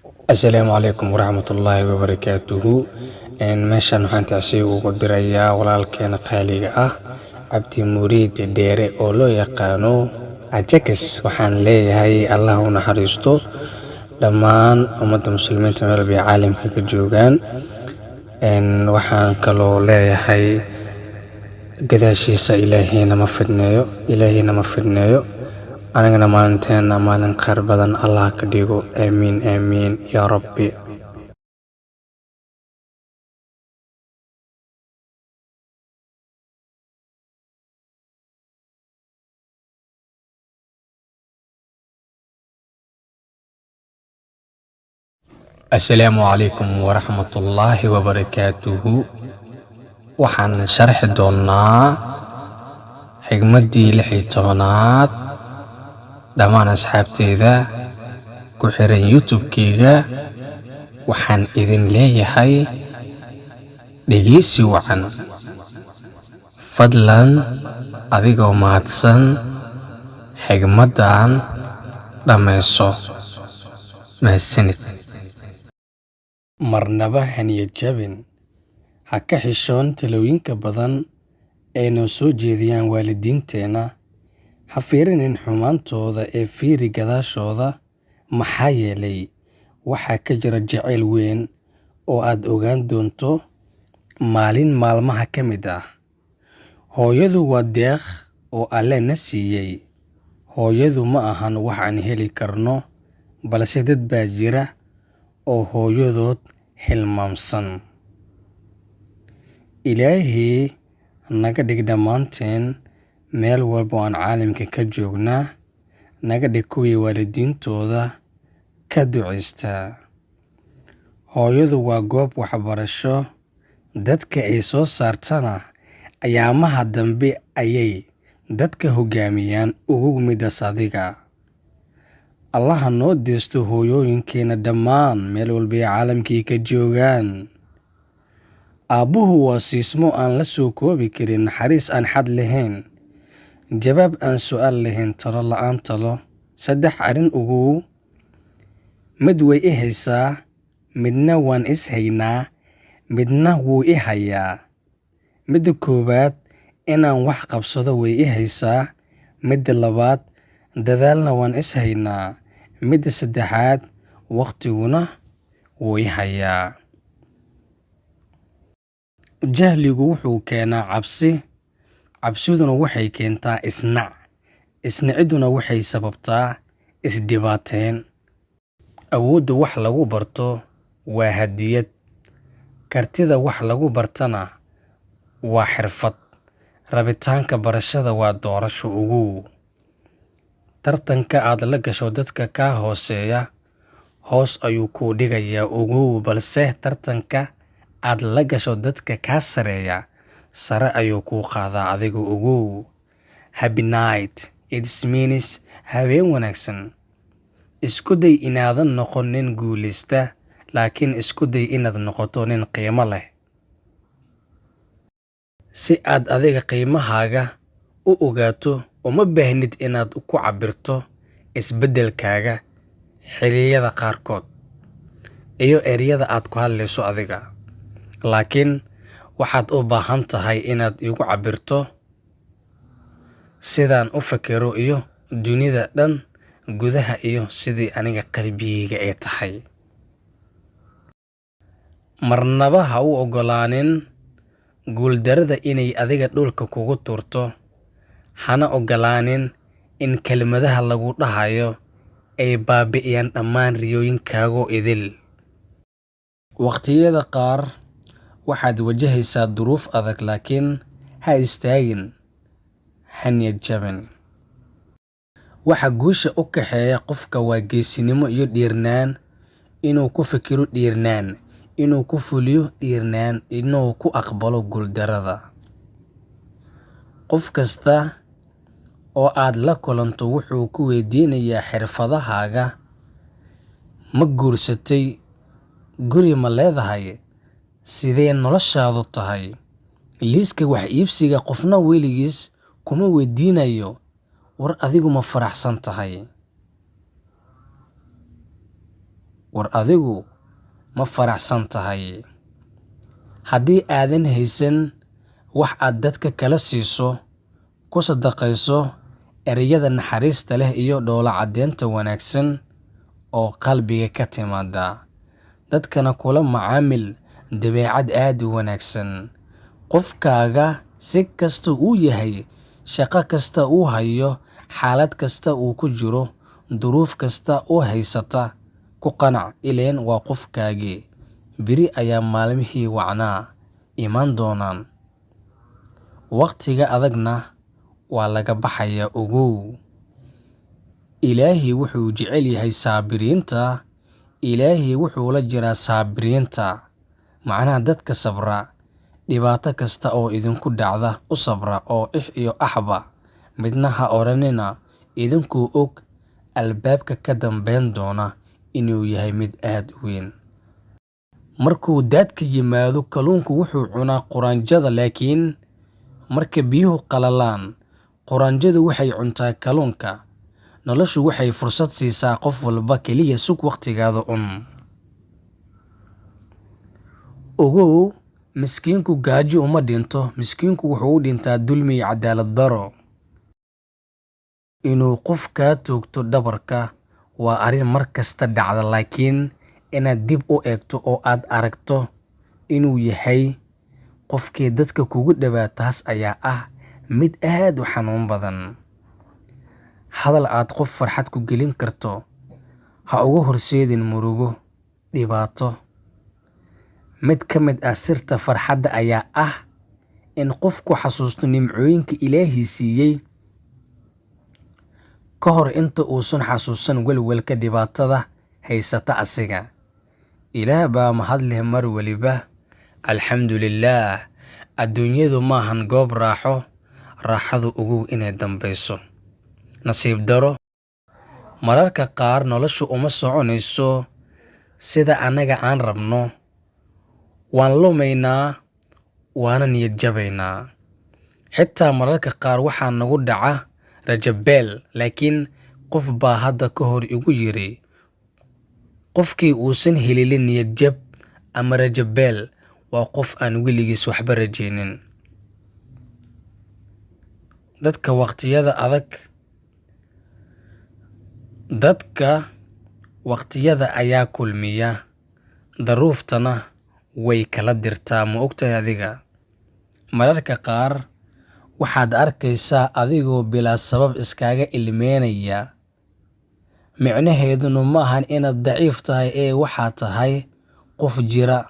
Asalaamu calaykum waraxmatullaahi wabarakaatuhu. Meeshan waxaan tacsiye ugu dirayaa walaalkeena qaaliga ah, Cabdi Muriid Dheere, oo loo yaqaano Ajakis. Waxaan leeyahay Allah u naxariisto. Dhammaan ummadda Muslimiinta meel bay caalamka ka joogaan, waxaan kaloo leeyahay gadaashiisa Ilaahayna ma fidneeyo, Ilaahayna ma fidneeyo. Anigana maalinteena maalin khayr badan Allah ka dhigo. Aamiin, aamiin yaa Rabbi. Asalaamu calaykum waraxmatullaahi wabarakaatuhu. Waxaan sharxi doonaa xigmaddii 16aad. Dhammaan asxaabteyda ku xiran YouTube-keyga waxaan idin leeyahay dhegeysi wacan. Fadlan adigoo mahadsan xigmaddan dhammayso. Mahadsanid. Marnaba ha niyad jabin. Ha ka xishoon talooyinka badan ee noo soo jeediyaan waalidiinteenna. Ha fiirinin xumaantooda ee fiiri gadaashooda, maxaa yeelay waxaa ka jira jacayl weyn oo aad ogaan doonto maalin maalmaha ka mid ah. Hooyadu waa deeq oo Alle na siiyay. Hooyadu ma ahan wax aan heli karno, balse dad baa jira oo hooyadood hilmaamsan. Ilaahii naga dhig dhammaanteen meel walba oo aan caalamka ka joognaa, naga dhig kuwii waalidiintooda ka ducaysta. Hooyadu waa goob waxbarasho, dadka ay soo saartana ayaamaha dambe ayay dadka hoggaamiyaan ugu midas adiga. Allaha noo deesto hooyooyinkeena dhammaan meel walba ay caalamkii ka joogaan. Aabbuhu waa siismo aan la soo koobi karin, naxariis aan xad lahayn, jawaab aan su'aal lahayn, talo la'aan talo. Saddex arrin ugu mid way i haysaa, midna waan is haynaa, midna wuu i hayaa. Midda koowaad, inaan wax qabsado way i haysaa. Midda labaad, dadaalna waan is haynaa. Midda saddexaad, waqtiguna wuu i hayaa. Jahligu wuxuu keenaa cabsi, cabsiduna waxay keentaa isnac, isniciduna waxay sababtaa isdhibaateyn. Awoodda wax lagu barto waa hadiyad, kartida wax lagu bartana waa xirfad, rabitaanka barashada waa doorasho ugu. Tartanka aad la gasho dadka kaa hooseeya hoos ayuu kuu dhigayaa ugu, balse tartanka aad la gasho dadka kaa sareeya sare ayuu kuu qaadaa adiga ugu. Happy night, it means habeen wanaagsan. Isku day inaadan noqon nin guuleysta, laakiin isku day inaad noqoto nin qiimo leh. Si aad adiga qiimahaaga u ogaato, uma baahnid inaad ku cabbirto isbeddelkaaga xilliyada qaarkood iyo ereyada aad ku hadlayso adiga, laakiin waxaad u baahan tahay inaad igu cabbirto sidaan u fekero iyo dunida dhan gudaha iyo sidii aniga qalbigayga ay tahay. Marnaba ha u oggolaanin guuldarrada inay adiga dhulka kugu tuurto, hana oggolaanin in kelmadaha lagu dhahayo ay baabi'iyaan dhammaan riyooyinkaaga idil. Waqtiyada qaar waxaad wajahaysaa duruuf adag, laakiin ha istaagin, ha niyad jabin. Waxa guusha u kaxeeya qofka waa geesinimo iyo dhiirranaan, inuu ku fekero dhiirranaan, inuu ku fuliyo dhiirranaan, inuu ku aqbalo guuldarrada. Qof kasta oo aad la kulanto wuxuu ku weydiinayaa xirfadahaaga: ma guursatay, guri ma leedahay, sidee noloshaadu tahay? Liiska wax iibsiga qofna weligiis kuma weydiinayo, war adigu ma faraxsan tahay? War adigu ma faraxsan tahay? Haddii aadan haysan wax aad dadka kala siiso, ku sadaqayso ereyada naxariista leh iyo dhoolla caddeynta wanaagsan oo qalbiga ka timaada. Dadkana kula macaamil dabeecad aad u wanaagsan. Qofkaaga si kasta uu yahay, shaqo kasta uu hayo, xaalad kasta uu ku jiro, duruuf kasta oo haysata, ku qanac ileen waa qofkaagii. Beri ayaa maalmihii wacnaa iman doonaan. Waqtiga adagna waa laga baxayaa ogow. Ilaahay wuxuu jecel yahay saabiriinta. Ilaahay wuxuu la jiraa saabiriinta. Macnaha dadka sabra, dhibaato kasta oo idinku dhacda u sabra oo ix iyo axba midna ha odhanina idinkoo og albaabka ka dambeyn doona inuu yahay mid aad u weyn. Markuu daadka yimaado, kalluunku wuxuu cunaa quraanjada, laakiin marka biyuhu qalalaan, quraanjadu waxay cuntaa kalluunka. Noloshu waxay fursad siisaa qof walba, kaliya sug waqtigaada un. Ogow, miskiinku gaajo uma dhinto, miskiinku wuxuu u dhintaa dulmi iyo cadaalad darro. Inuu qof kaa toogto dhabarka waa arrin mar kasta dhacda, laakiin inaad dib u eegto oo aad aragto inuu yahay qofkii dadka kugu dhawaa, taas ayaa ah mid aad u xanuun badan. Hadal aad qof farxad ku gelin karto ha uga horseedin murugo, dhibaato. Mid ka mid ah sirta farxadda ayaa ah in qofku xasuusto nimcooyinka Ilaahay siiyay ka hor inta uusan xasuusan welwelka dhibaatada haysata asiga. Ilaah baa mahad leh mar waliba. Alxamdulillaah, adduunyadu maahan goob raaxo, raaxadu ogow inay dambayso. Nasiib daro, mararka qaar noloshu uma soconayso sida annaga aan rabno. Waan lumaynaa, waana niyad jabaynaa. Xitaa mararka qaar waxaa nagu dhaca rajo beel, laakiin qof baa hadda ka hor igu yiri, qofkii uusan helin niyad jab ama rajo beel waa qof aan weligiis waxba rajaynin. Dadka waqtiyada adag, dadka waqtiyada ayaa kulmiya, daruuftana way kala dirtaa, ma ogtahay adiga. Mararka qaar waxaad arkaysaa adigoo bilaa sabab iskaga ilmeynaya. Micnaheeduna ma ahan inaad daciif tahay ee waxaad tahay qof jira.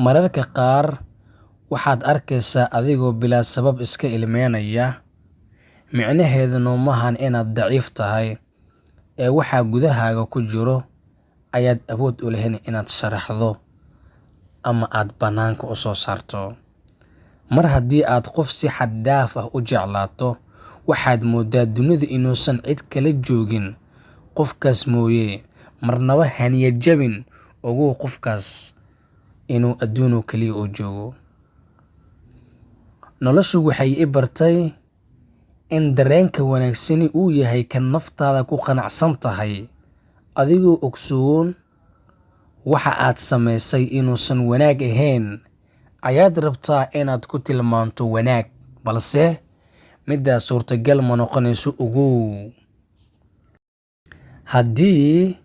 Mararka qaar waxaad arkaysaa adigoo bilaa sabab iska ilmeynaya. Micnaheeduna ma ahan inaad daciif tahay ee waxa gudahaaga ku jiro ayaad awood u lahayn inaad sharaxdo ama aad bannaanka u soo saarto. Mar haddii aad qof si xad dhaaf ah u jeclaato, waxaad mooddaa dunidu inuusan cid kala joogin qofkaas mooye. Marnaba ha niyad jabin, ogow qofkaas inuu adduun kaliya u joogo. Noloshu waxay i bartay in dareenka wanaagsani uu yahay kan naftaada ku qanacsan tahay, adigoo ogsoon waxa aad samaysay inuusan wanaag ahayn ayaad rabtaa inaad ku tilmaanto wanaag, balse middaas suurtagal ma noqonayso ogow. Haddii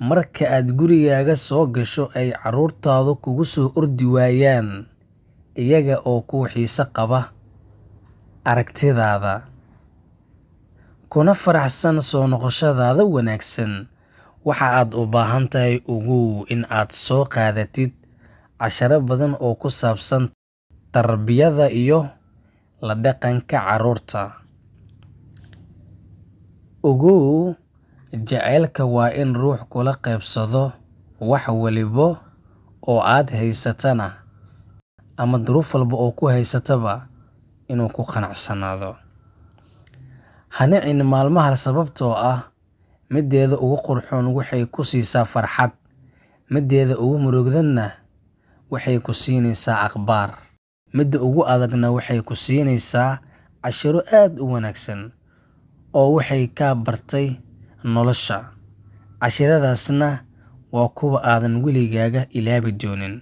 marka aad gurigaaga soo gasho ay carruurtaadu kugu soo ordi waayaan iyaga oo kuu xiiso qaba aragtidaada, kuna faraxsan soo noqoshadaada wanaagsan, waxa aad u baahan tahay ogow in aad soo qaadatid casharro badan oo ku saabsan tarbiyadda iyo la dhaqanka carruurta. Ogow, jacaylka waa in ruux kula qaybsado wax waliba oo aad haysatana ama duruuf walba oo ku haysataba inuu ku qanacsanaado. Ha nicin maalmaha sababtoo ah mideeda ugu qurxoon waxay ku siisaa farxad, mideeda ugu murugdanna waxay ku siinaysaa akhbaar, midda ugu adagna waxay ku siinaysaa cashiro aad u wanaagsan. oo waxay kaa bartay nolosha. Casharadaasna waa kuwa aadan weligaaga ilaabi doonin.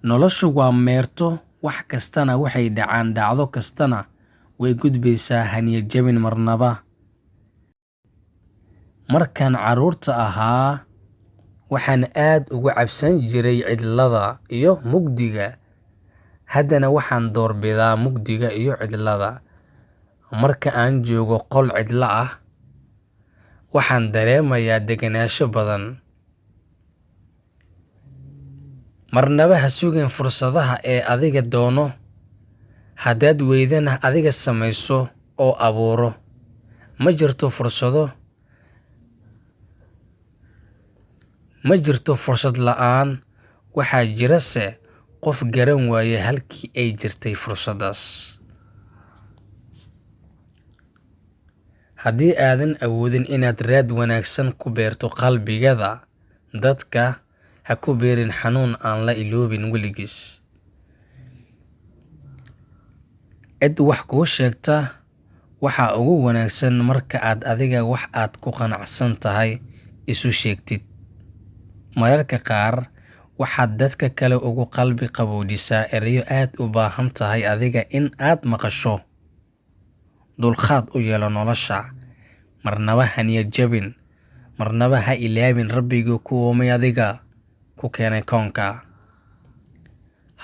Noloshu waa meerto, wax kastana waxay dhacaan, dhacdo kastana way gudbaysaa, ha niyad jabin marnaba. Markaan carruurta ahaa, waxaan aad uga cabsan jiray cidlada iyo mugdiga. Haddana waxaan doorbidaa mugdiga iyo cidlada. Marka aan joogo qol cidla ah, waxaan dareemayaa degenaansho badan. Marnaba ha sugin fursadaha ee adiga doono, haddaad weydana adiga samayso oo abuuro. Ma jirto fursad la'aan, waxaa jirase qof garan waaya halkii ay jirtay fursaddaas. Haddii aadan awoodin inaad raad wanaagsan ku beerto qalbiyada dadka, ha ku beerin xanuun aan la iloobin weligiis. Cid wax kuu sheegta waxaa ugu wanaagsan marka aad adiga wax aad ku qanacsan tahay isu sheegtid. Mararka qaar, waxaad dadka kale ugu qalbi qaboojisaa erayo aad u baahan tahay adiga in aad maqasho. Dulqaad u yeelo nolosha, marnaba ha niyad jabin, marnaba ha ilaabin Rabbigii ku uumay adiga ku keenay koonka.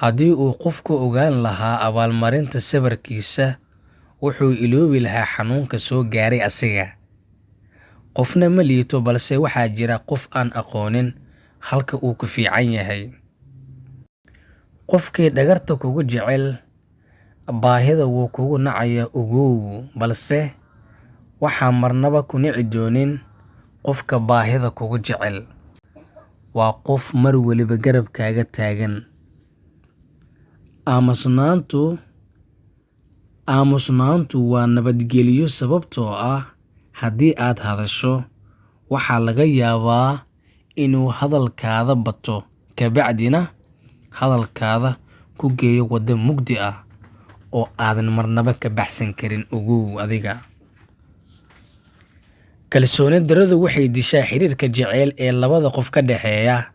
Haddii uu qofku ogaan lahaa abaalmarinta sabarkiisa, wuxuu iloobi lahaa xanuunka soo gaaray asiga. Qofna ma liito, balse waxaa jira qof aan aqoonin halka uu ku fiican yahay. Qofkii dhagarta kugu jecel, baahida wuu kugu nacayaa ogow, balse waxaan marnaba ku nici doonin qofka baahida kugu jecel. Waa qof mar waliba garabkaaga taagan. Aamusnaantu waa nabadgelyo sababtoo ah haddii aad hadasho, waxaa laga yaabaa inuu hadalkaada bato, kabacdina hadalkaada ku geeyo waddo mugdi ah oo aadan marnaba ka baxsan karin, ogow adiga. Kalsooni darradu waxay dishaa xiriirka jacayl ee labada qof ka dhexeeya.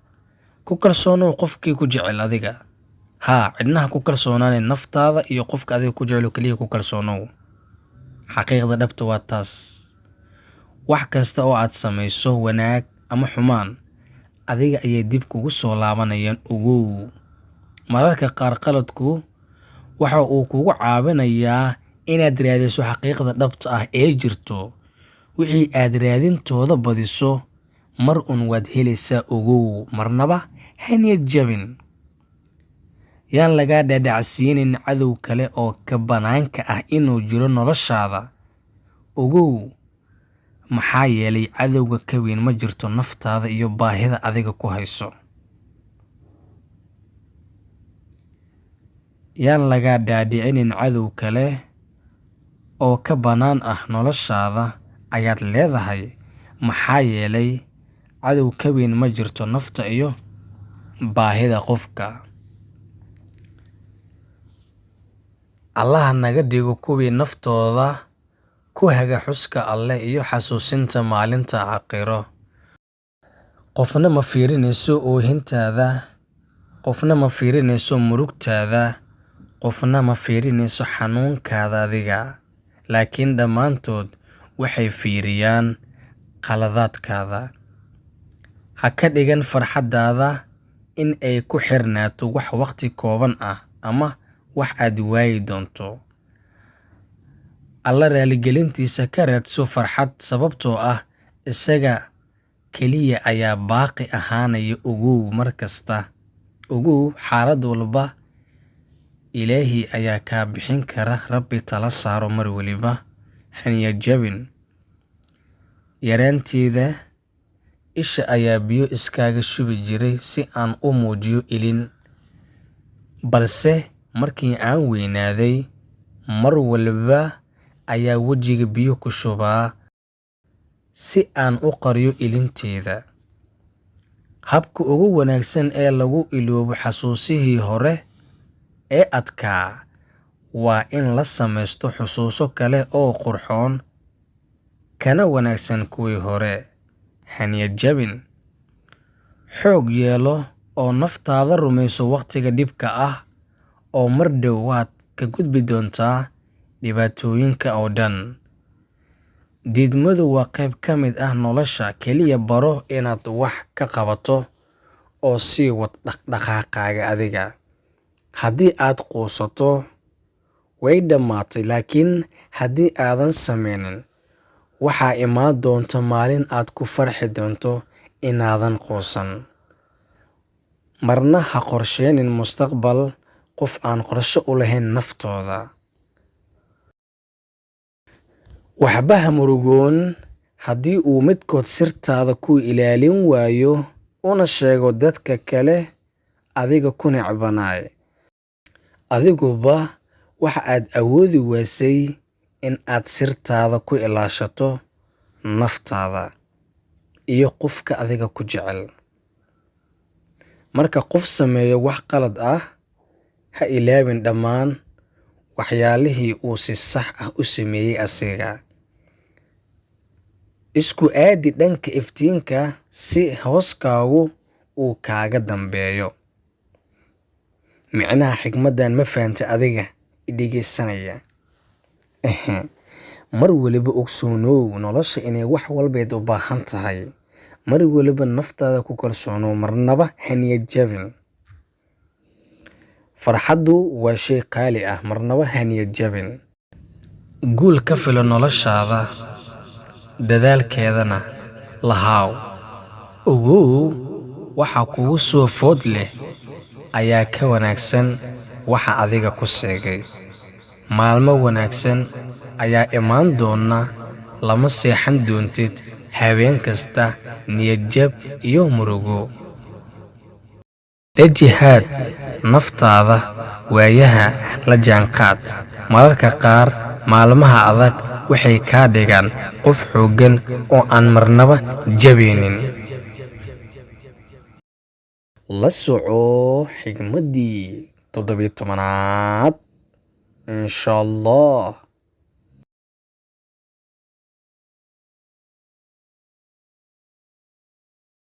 Ku kalsoonow qofkii ku jecel adiga. Haa, cidna ha ku kalsoonaanin, naftaada iyo qofka adiga ku jecel oo kaliya ku kalsoonow. Xaqiiqda dhabta waa taas. Wax kasta oo aad samayso, wanaag ama xumaan, adiga ayay dib kugu soo laabanayaan, ogow. Mararka qaar qaladku waxa uu kugu caawinayaa inaad raadiso xaqiiqda dhabta ah ee jirto. Wixii aad raadintooda badiso, mar uun waad helaysaa, ogow, marnaba ha niyad jabin. Yaan lagaa dhaadhacsiinin cadow kale oo ka bannaanka ah inuu jiro noloshaada. Ogow, maxaa yeelay cadowga ka weyn ma jirto naftaada iyo baahida adiga ku hayso. Yaan lagaa dhaadhicinin cadow kale oo ka bannaan ah noloshaada ayaad leedahay, maxaa yeelay cadow ka weyn ma jirto nafta iyo baahida qofka. Allaha naga dhigo kuwii naftooda ku haga xuska Alle iyo xasuusinta maalinta aakhiro. Qofna ma fiirinayso oohintaada, qofna ma fiirinayso murugtaada, qofna ma fiirinayso xanuunkaada adiga, laakiin dhammaantood waxay fiiriyaan qaladaadkaada. Ha ka dhigan farxaddaada in ay ku xirnaato wax waqti kooban ah ama wax aad waayi doonto. Alla raaligelintiisa ka raadso farxad, sababtoo ah isaga kaliya ayaa baaqi ahaanaya, ogow mar kasta. Ogow xaalad walba Ilaahi ayaa kaa bixin kara, Rabbi tala saaro mar waliba. Ha niyad jabin. Yaraanteeda, isha ayaa biyo iskaga shubi jiray si aan u muujiyo ilin. Balse markii aan weynaaday, mar walba ayaa wajiga biyo ku shubaa si aan u qariyo ilinteeda. Habka ugu wanaagsan ee lagu iloobo xasuusihii hore ee adkaa Waa in la samaysto xusuuso kale oo qurxoon, kana wanaagsan kuwii hore. Ha niyad jabin. Xoog yeelo oo naftaada rumayso waqtiga dhibka ah, oo mar dhow waad ka gudbi doontaa dhibaatooyinka oo dhan. Diidmadu waa qayb ka mid ah nolosha. Kaliya baro inaad wax ka qabato oo sii wad dhaqdhaqaaqaaga adiga. Haddii aad quusato, way dhammaatay, laakiin haddii aadan sameynin, waxaa imaan doonta maalin aad ku farxi doonto inaadan quusan. Marna ha qorsheynin mustaqbal qof aan qorshe u lahayn naftooda. Waxba ha murugoon haddii uu midkood sirtaada ku ilaalin waayo una sheego dadka kale adiga ku necbanaay. Adiguba waxa aad awoodi waysay in aad sirtaada ku ilaashato naftaada iyo qofka adiga ku jecel. Marka qof sameeyo wax qalad ah, ha ilaawin dhammaan waxyaalihii uu si sax ah u sameeyay asiga. Isku aadi dhanka iftiinka si hooskaagu uu kaaga dambeeyo. Micnaha xigmaddan ma fahantay adiga i dhegeysanaya? Mar waliba ogsoonow nolosha inay wax walbeed u baahan tahay. Mar waliba naftaada ku kalsoonow, marnaba ha niyad jabin. Farxaddu waa shay qaali ah, marnaba ha niyad jabin. Guul ka filo noloshaada, dadaalkeedana lahaaw. Ogow waxa kugu soo food leh ayaa ka wanaagsan waxa adiga ku seegay. Maalmo wanaagsan ayaa imaan doona, lama seexan doontid habeen kasta niyad jab iyo murugo. La jihaad naftaada, waayaha la jaanqaad. Mararka qaar maalmaha adag waxay kaa dhigaan qof xooggan oo aan marnaba jabeynin. La soco xigmaddii 17aad, insha Allah.